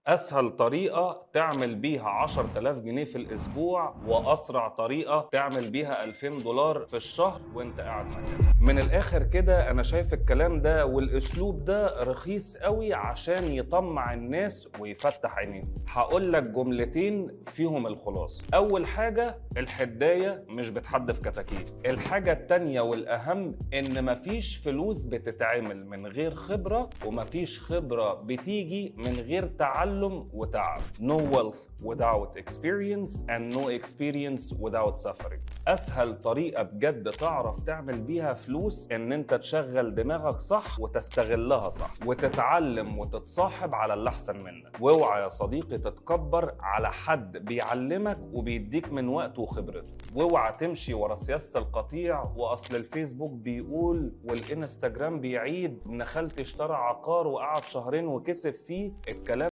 اسهل طريقه تعمل بيها 10000 جنيه في الاسبوع، واسرع طريقه تعمل بيها 2000 دولار في الشهر وانت قاعد مكانك. من الاخر كده، انا شايف الكلام ده والاسلوب ده رخيص قوي عشان يطمع الناس ويفتح عينيهم. هقول لك جملتين فيهم الخلاصه. اول حاجه، الحدايه مش بتحدف كتاكيت. الحاجة التانية والاهم، ان مفيش فلوس بتتعمل من غير خبره، ومفيش خبره بتيجي من غير تعلم وتعب. no wealth without experience and no experience without suffering. اسهل طريقه بجد تعرف تعمل بيها فلوس ان انت تشغل دماغك صح وتستغلها صح وتتعلم وتتصاحب على اللي احسن منك. واوعى يا صديقي تتكبر على حد بيعلمك وبيديك من وقته وخبرته. واوعى تمشي ورا سياسة القطيع، واصل الفيسبوك بيقول والانستجرام بيعيد، ابن خالتي اشترى عقار وقعد شهرين وكسب فيه. الكلام